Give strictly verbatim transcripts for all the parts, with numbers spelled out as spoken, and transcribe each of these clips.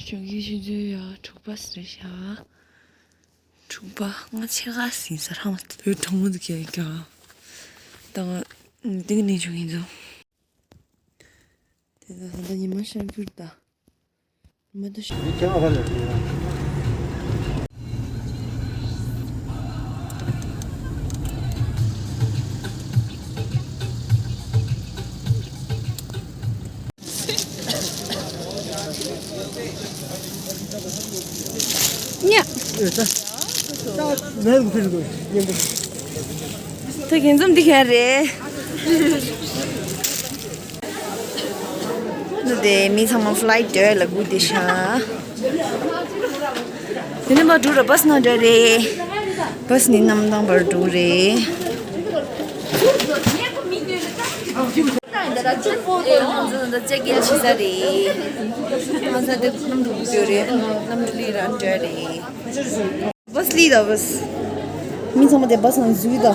ཞོགས་ཀའི་ཆུ་ཚོད་ཡ་དྲུག་པ་ཟེར་ཤག་དྲུག་པ་ང་ཕྱེད་ཀ་ཟིན་ས་རང་བོད་གྲང་མོ་འདུག་ཀྱག་ཀྱག་ད་ང་འདི་གི་ནས་བྱུང་ཡིན་ཚོ། དེ་ད་ད་ཉི་མ་ཤར་གྱུར་ད། མ་ད་ཤར། ཉ། ད་རྒན་འཛོམས་འདི་ག་རེད། ནི་དེ་མི་ཚང་མ་ཕ་ལའིཊ་སྡོད་ལ་སྒུག་བསྡད་ཤག་དེ་ནས་མར་འགྲོ་ར་བྷ་སི་ནང་འགྲོ་རེད། བྷ་སི་ནི་གནམ་ཐང་བར་འགྲོ་རེད། ང་ཚོ་ད་ལྟ་ཅེག་ཨིན་བྱེད་ས་རེད། ང་ཚོ་འདི་གནམ་གྲུ་འགྲོ་རེད། གནམ་གྲུ་ལ་རང་འགྲོ་རེད། བྷ་སི་ལི་ད་བྷ་སི། མི་ཚང་མ་དེ་བྷ་སི་ནང་འཛུལ་ད།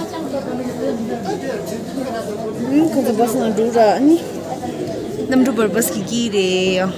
ཨུམ་ཁོ་ཚོ་བྷ་སི་ནང་འགྲོ་ར་ནི། གནམ་གྲུ་བར་བྷ་སི་གི་གི་རེད་ཡ།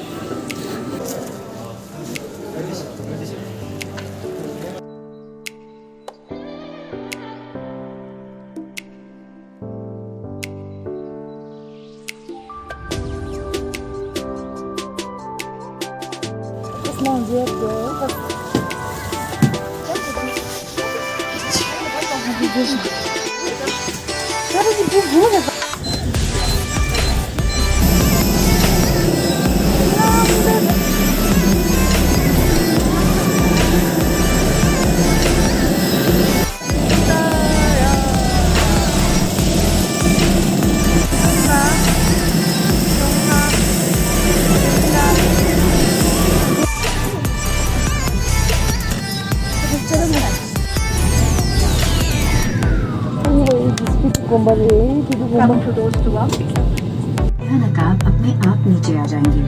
Come to those two up. अचानक आप अपने आप नीचे आ जाएंगे।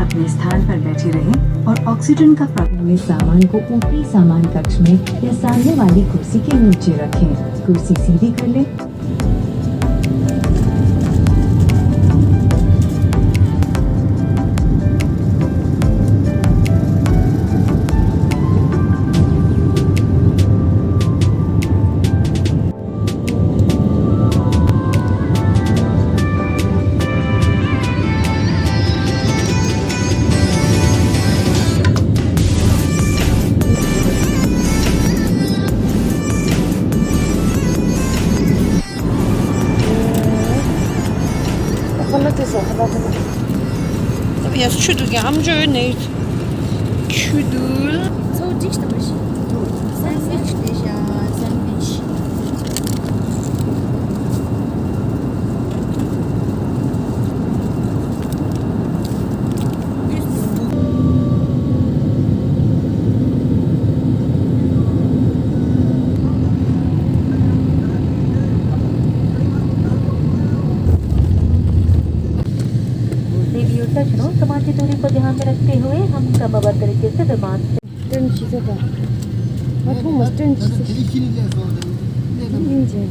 अपने स्थान पर बैठे रहें और ऑक्सीजन का प्र- अपने सामान को ऊपरी सामान कक्ष में या सामने वाली कुर्सी के नीचे रखें। कुर्सी सीधी कर लें। ཁོ་ན་དེ་སོ་ཁ་པར་ཁ་པར། ཡ་ཆུ་འདུག་གི་ཨམ་ཅོག་ནས་ཆུ་འདུག་ཚོ་འགྲིག་ཏུ་མ་ཤི། སན་ཝིཆ་དེ་ཤ་སན་ཝིཆ། देवी और सज्जनों, सामाजिक दूरी को ध्यान में रखते हुए हम क्रमबद्ध तरीके से विमान से ཏན་ཆི་ཟེར་ད། ང་ཐུག་མ་ཏན་ཆི་ཟེར། ཨིན་ཇི།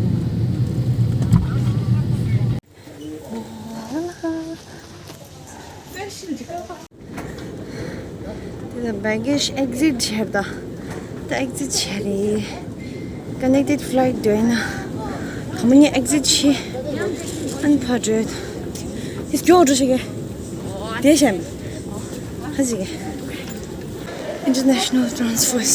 དེ་ལ་བྷེ་གེ་ཇི་ཨེག་ཟིཊ་བྱས་ད། ད་ཨེག་ཟིཊ་བྱས་རེད། ཀ་ནེག་ཊེཌ་ཕ་ལའིཊ་འགྲོ་ཡིན་ན། ག་མོ་ནི་ཨེག་ཟིཊ་བྱས། ཨན་ཕ་འགྲོ། དེ་སྐྱོ་འགྲོ་ཤེས་གི། དེ་བྱས། ཧ་ཅི་གི། International transfers.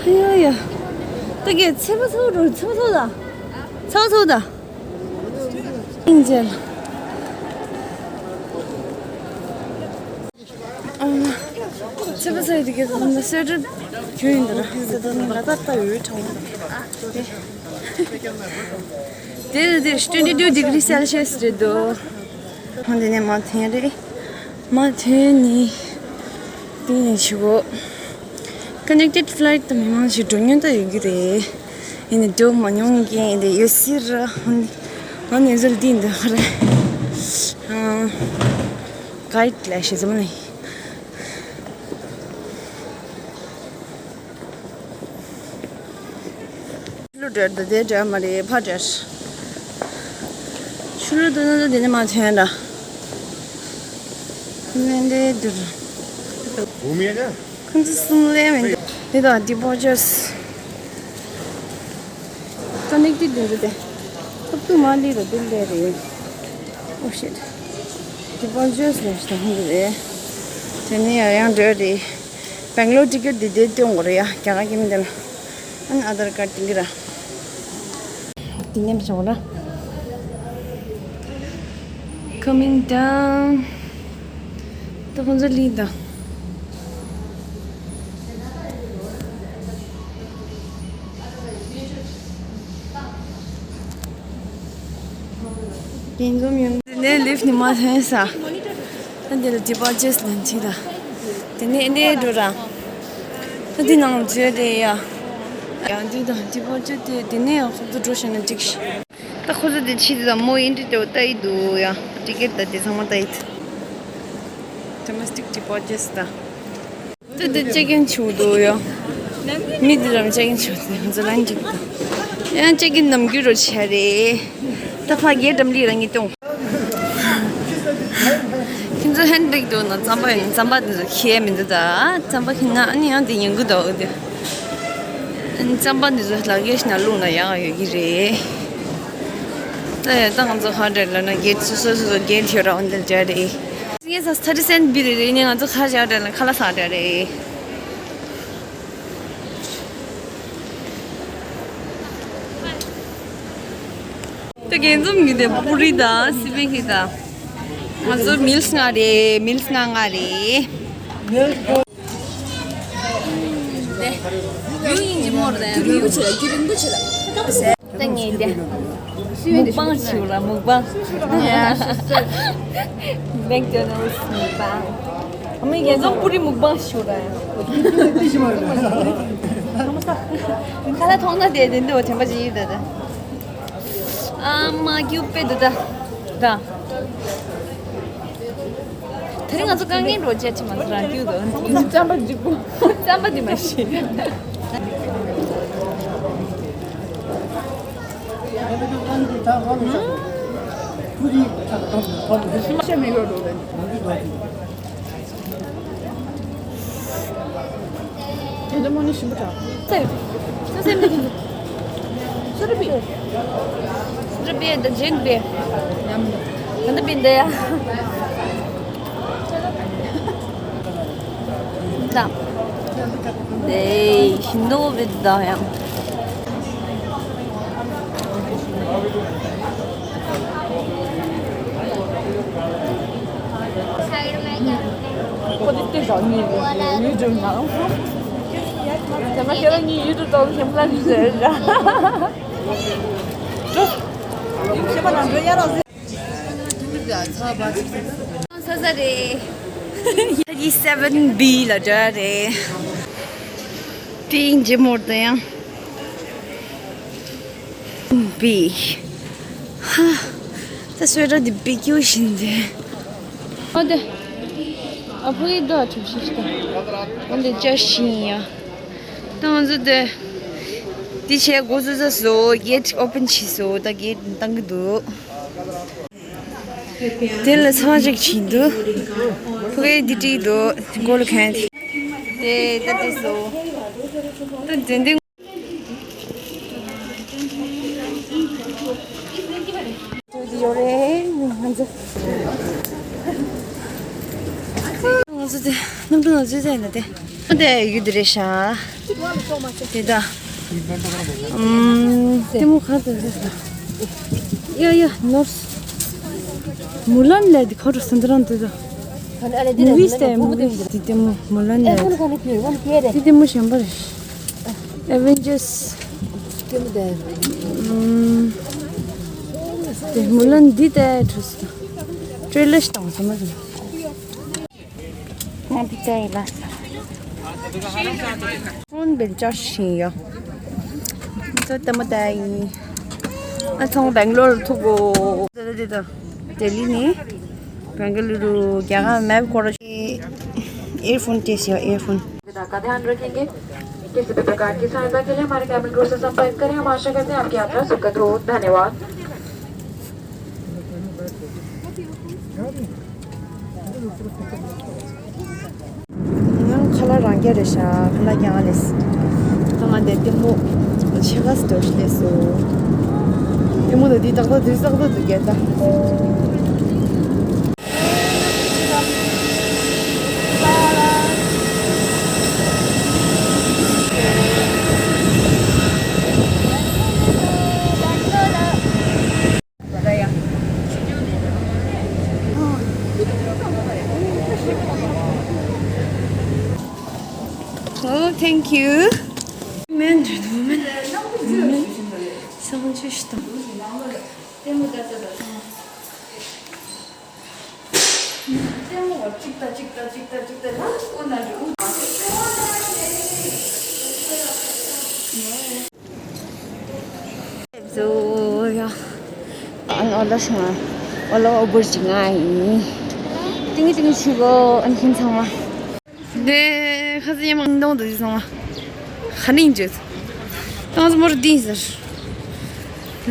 ཧ་ཡ་ཡ། ད་གི་ཚེ་མ་ཚོ་རུ་ཚེ་མ་ཚོ་ད། ཚེ་མ་ཚོ་ད། ཨིན་ཇེལ། ཨ་མ། ཚེ་མ་ཚོ་ཡི་དེ་གི་ཚོ་ན་སེ་ཏྲ་ཁྱོད་ཡིན་ད་ར། སེ་ཏྲ་ནི་ང་ད་ལྟ་ཡོད་ཐང་། དེ་དེ་དེ་twenty two degree Celsius རེད་འདུག་ཧོན་དེ་ནས་མ་ཐོན་རེད། མ་ཐོན་ནི། དེ་ནས་ཞུ་གོ། ཀ་ནེག་ཊེཌ་ཕ་ལའིཊ་དང་མི་མང་ཞིག་འགྲོ་མྱོང་ད་ཡོད་ཀྱི་རེད། ཡིན་ནའི་འགྲོ་མ་མྱོང་མཁན་དེ་ཡོད་སྲིད་ར་ཧོན། ང་ནས་ཟུར་འདི་འདི་ཧ་རེ། གའིཌ་ལས་ཤེས་ཙམ་ལས། ལོ་འདྲ་འདི་འདྲ་འདྲ་མ་རེད་ཕ་འདྲ། རུ་དུ་ནུ་དུ་དེ་ནི་མ་ཐོན་ར། ནན་དེ་དུ་རུ། ཁོང་ཚོ་གསུམ་ལས་མི་འདུག་དེ་དང་ཌི་པོ་ཅར་སི། ཀ་ནེག་ཊི་དེ་རུ་དེ། ཐུབ་ཐུབ་མ་ལི་རུ་དེ་ལས་རེད། Oh shit. ཌི་པོ་ཅར་སི་ལས་ཤི་ད་ཧུང་རེད། དེ་ནི་ཡང་ཡང་འགྲོ་རེད། བེང་ལོར་ཊི་ཀེ་ཊི་དེ་དེ་སྟོན་དགོས་རེད་ཡ། རྒྱ་གར་གྱི་མི་དེ་ལ། ཨ་ནི་ཨ་དར་ཀར་ཌི་འདི་ར། འདི་ནས་མི་ཆོག་ལ། Coming down. ད་ཁོང་ཚོ་ལི་ད། རྒྱན་འཛོམས་ཡོང་། འདི་ནས་ལིཕ་ནས་མར་ཐོན་ས། ད་འདི་ལ་ཌི་པོ་ཅར་སི་ལ་འཁྲིད་ད། དེ་ནས་ཨེ་འདྲས་འགྲོ་ར། ད་འདི་ནང་འཛུལ་རེད་ཡ། ཡང་འདི་དང་ཌི་པོ་ཅར་སི་དེ་དེ་ནས་ཡང་ཁོང་ཚོ་འགྲོ་ཤེས་ན་འགྲིག་ཤག་ད་ཁོ་ཚོ་དེ་ཕྱི་དེ་དང་མོ་ཨིན་ཊི་དེ་ལྟ་ཡི་འདུག་ཡ། ཊི་ཀེ་ཊི་དང་དེ་ཚང་མ་ལྟ་ཡི་འདུག Domestic deposits ད། ད་དེ་ཅེག་ཨིན་བྱུང་འདུག་ཡ། མི་དེ་རང་ཅེག་ཨིན་བྱུང་འདུག་ང་ཚོ་ལན་ཅིག་ད། ཡང་ཅེག་ཨིན་ནམ་རྒྱུན་རོ་ཆ་རེད། ད་ཕ་གིའི་འགྲམ་ལི་རང་གིས་སྟོང་། ཁྱེད་ཚོ་ཧེན་རིག་འདུག་ན་རྩམ་པ་ཡིན། རྩམ་པ་དེ་ཚོ་ཁྱེར་མི་འདུག་ད་རྩམ་པ་ཁྱེར་ན་ཨ་ནི་ཡང་དེ་ཉན་གི་འདུག་དེ། རྩམ་པ་འདི་ཚོ་ལག་ཁྱེར་ཞིག་ན་བླུགས་ན་ཡག་ཡོད་ཀྱི་རེད། ད་ཡ་ད་ང་ཚོ་ཧ་འདྲ་ལ་ན་གེ་ཊི་སོ་སོ་སོ་སོ་གེ་ཊི་ཡོད་ར་འོན་ཏེ་འདྲ་རེད། ངས་ས་ཐར་ཊི་སེན་བི་རེད་རེད་ནས་ང་ཚོ་ཁ་བཞག་འདྲ་ལ་ཁ་ལག་ཟ་འདྲ་རེད། ད་རྒྱན་འཛོམས་ཀྱི་དེ་པུ་རི་དང་སི་པན་གྱི་དང་། ང་ཚོ་མིལ་སི་ལྔ་རེད། མིལ་སི་ལྔ་ལྔ་རེད། དེ་ཡུ་ཡིན་གྱི་མོར་དེ་རྒྱུ་རིང་པོ་ཆེ་ལ་རྒྱུ་རིང་པོ་ཆེ་ལ་ད་ངས་དེ་མུག་པང་བྱེད་ར་མུག་པང་། མེག་ཌོ་ནལ་སི་མུག་པང་། ཨ་མའི་རྒྱན་འཛོམས་པུ་རི་མུག་པང་བྱེད་ར། ཁ་ལག་མཐོང་ན་དེ་དེ་འདྲ་བ་དྲན་པ་ཅིག་ཡོད་ད་ད། ཨ་མ་སྐྱུག་པའི་འདུག་ད། ད། དེ་རིང་ང་ཚོ་དཀའ་ངལ་འགྲོ་བྱས་ཅི་མ་ཚོ་རང་སྐྱུག་འདུག་རྩམ་པ་འཇིགས་པོ། རྩམ་པ་འདི་མ་ཤེས། ཤ་མི་རོ་རོ་ལེ། དེ་ཚོ་མོ་ནི་ཞིམ་པོ་དྲགས། སེམས། སེམས་སེམས་ནི་ཁྱེད་ཚོ། སུ་རུ་པི། སུ་རུ་པི་ད་ཇེན་པི། ཉམས། ད་ད་པི་འདི་ཡ། ད། དེ་ཤིན་ཏུ་བི་ད་ཡང་། ཁོ་དེ་སྟེ་བཞག་ནི་ཡུལ་ལྗོངས་ནང་། དེ་མ་ཁྱེད་རང་གཉིས་ཡུལ་དུ་གཏོང་ཞིམ་ལ་ནི་ཟེར་བཞག་ས་ས་རེད། thirty seven B ལ་འགྲོ་ཡ་རེད། དེ་ཡིན་ཇེ་མོར་དུ་ཡང་། བི། ཧ། ད་སོས་ར་འདི་བི་ཀྱུ་བཞིན་དེ། ཨོ་དེ། ཨ་ཕུ་ཡི་དོ་ཐུབ་ཤིག་ད། ཨོ་དེ་ཅ་ཤིང་ཡ། ད་ང་ཚོ་དེ། འདི་བྱས་འགོ་བཙུགས་ཚར་སོང་། གེ་ཊི་ཨོ་པན་བྱས་སོང་། ད་གེ་ཊི་བཏང་གི་འདུག་དེ་ལ་ཚོང་ཅིག་བྱིན་འདུག་ཕུ་གེ་འདི་བྲིས་འདུག་མགོ་ལ་གན་དེ་ད་དེ་སོ། ད་དེ་འདི་ཡོད་རེད། ང་ཚོ་ང་ཚོ་དེ་གནམ་གྲུ་ནང་འཛུལ་ཚར་ཡིན་ན་དེ། དེ་ཡུལ་དེ་རེད་ཤག་དེ་ད། ཨམ། ལྟད་མོ་ག་དེ་འདྲ་ཡ་ཡ་ནོར། མུ་ལན་ལས་དེ་ག་རུ་སེམས་དྲན་དེ་ད། མུ་བི་སི་དེ་མུ་བི་སི་དེ་ལྟད་མོ་མུ་ལན་ལས་དེ་ལྟད་མོ་གཞན་པ་རེད། ཨེ་ཝེན་ཇར་སི། ཨམ། དེ་མུ་ལན་འདི་ལྟ་ཡ་ཁྲུས་སི་ད། ཊེ་རེ་ལར་ཞིག་དང་ཟེར་མ་ཟེར། ང་འདི་ལྟ་ཡི་ལ། ཧོན་བེལ་ཅར་ཤིང་ཡོད། ཚོ་ལྟད་མོ་ལྟ་ཡི། ཨ་ཚོང་བེང་ལོར་ཐུག་གོ། ལྡི་ལི་ནས་བེང་ལུ་རུ་རྒྱ་གར་མེབ་སྐོར། ཨེར་ཕོན་ཏེ་སི་ཡོད། ཨེར་ཕོན། का ध्यान रखेंगे। किसी भी प्रकार की सहायता के लिए हमारे केबिन क्रू से संपर्क करें। हम आशा करते हैं आपकी यात्रा सुखद हो। धन्यवाद। རྒྱ་རེད་ཤག་ཁ་ལག་ཀྱང་ལས། ད་ང་འདི་ལྟད་མོ་ཆེ་ག་སི་དོ་ཤི་ལས་སོ། ལྟད་མོ་དང་འདི་ཏག་ཏག་འདི་ཏག་ཏག་འདུག་རྒྱ་ད། Oh, thank you. Man, woman, woman. So, yeah. ཨ་ནི་ཨོ་ལ་སོང་ང་། ཨོ་ལ་ཨོ་བོར་ཅིག་ང་ཡིན། ཏིང་ཏིང་ཞུ་གོ་ཨན་ཁྱིམ་ཚང་མ། དེ་ཁ་སང་ཉི་མ་ཨིན་དོང་དུ་ཚང་མ། ཧ་ནིང་བརྗོད། ཏང་ཙམ་མོར་ཏིང་ཟེར།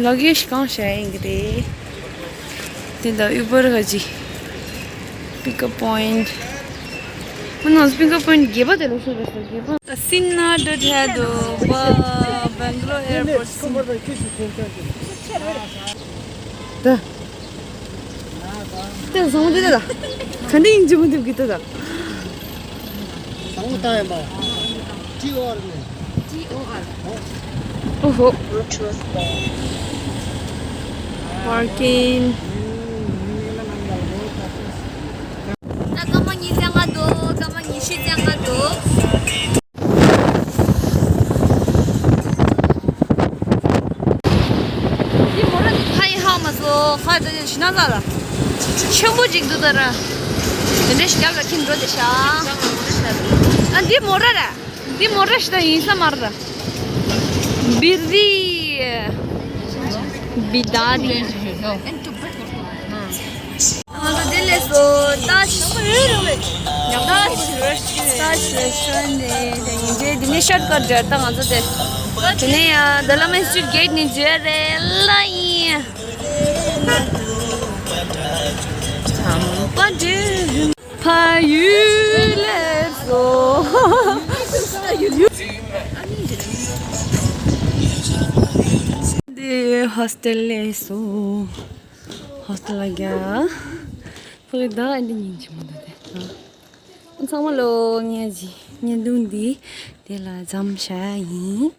ལོ་གེ་ཤི་གང་བྱ་ཡིན་གི་རེད། དེ་འདྲ་ཨུ་བར་ག་ཅི། Pickup point. མི་ནང་pickup point རྒྱས་པ་དེ་ལོ་ཤོར་བས་སོ་རྒྱས་པ། Sinna to Thado, Bangalore airport. ད། ད་བཟང་པོ་དེ་ད། ག་འདྲ་ཡིན་གྱི་མི་འདུག་གི་ད་ད། བཟང་པོ་ད་ཡིན་པ། ཊི་ཨོ་ཨར་ནས། ཊི་ཨོ་ཨར། ཨོ་ཧོ། Parking. ད་སྐར་མ་གཉིས་བཙན་ག་འདུག་སྐར་མ་ཉི་ཤུ་བཙན་ག་འདུག་འདི་མོ་ར་འདི་ཁ་ཡི་ཧ་མ་སོ་ཁ་ད་ཞི་ན་ཟ་ལ། ཆེན་པོ་ཅིག་འདུག་ད་ར། དེ་འདྲ་ཞིག་རྒྱབ་ལ་ཁྱིམ་འགྲོ་དེ་ཤ། ཨ་འདི་མོ་ར་ར། འདི་མོ་ར་ཞིག་ད་ཡིན་ས་མ་ར། བིར་རི། བི་དཱ་རི། ང་ཚོ་དེ་ལས་སོ་ཏཱཇ། ཏཱཇ་རེ་སི་ཊོ་རན་ནས་དེ་ཡིན་རྗེས་དེ་ནས་ཤོཊ་ཀཊ་རེད་ད་ང་ཚོ་དེ། དེ་ནས་ཡང་Development Institute gate ནས་འཇུས་རེད་ལ་ཡིན། ཕ་ཡུལ་ལས་སོ། འདི་ཧོ་སི་ཊེལ་ལས་སོ། ཧོ་སི་ཊེལ་ལ་རྒྱ། ཕ་གི་ད་ཨ་འདི་ཉིན་གཅིག་མ་འདུག་དེ། ཚང་མ་ལོ་ངས་ཇི་ཉིན་དུང་འདི་དེ་ལ་འཛོམས་བྱ་ཡིན།